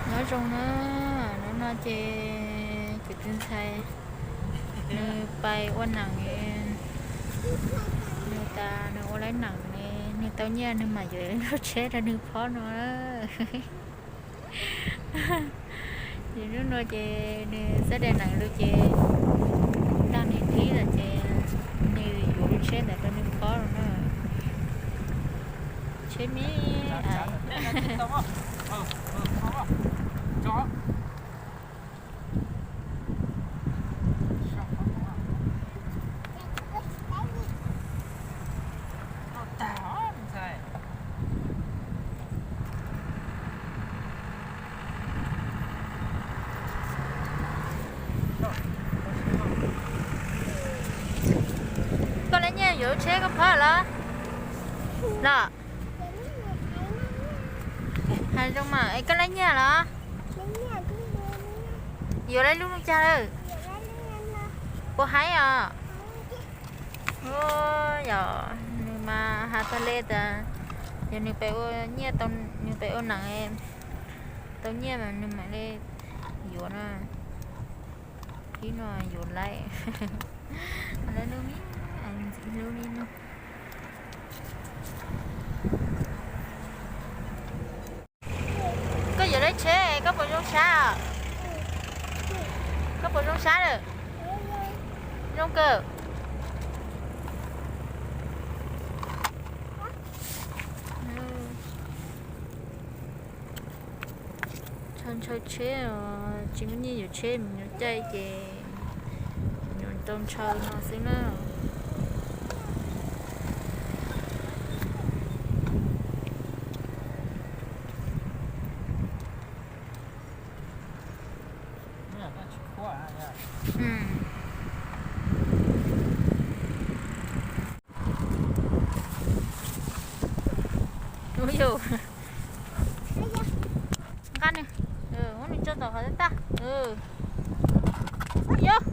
Nyob zoo na, hnub no ces kuv tus ntxhais nws pais ua neem, nws tas nws ua lawv neem ne, nws tau nyiaj nws mam yuav lub tsheb rau nws phob no. Ces hnub no ces nws xab dai neem lawm ces nag nws dib lawm ces nws yuav lub tsheb ntawd rau nws phob no na. Tsheb me ais. Koj lab nyiaj yuav lub tsheb koj phob los? Los. Hais zoo mas es koj lab nyiaj los? Yuav lub lub cas lawm? Puas haib os? Yog nws mas has tag le tas yog nws pem ua nyiaj, nws pem ua neem tau nyiaj mas nws mam li yuav na. Ib no yuav laib, lub me, ntxiv lub me no. Koj yuav lub tsheb koj puas zoo sab? Koj puas zoo sab lawm? Zoo kawg. Ntshaw ntshaw tsheb os, tsis muaj nyiaj yuav tsheb, mus nyuam caij ces nyuam tau ntshaw no xwb na. Ub yus, nqa nws, muab nws tso tom qhov tag. Yog,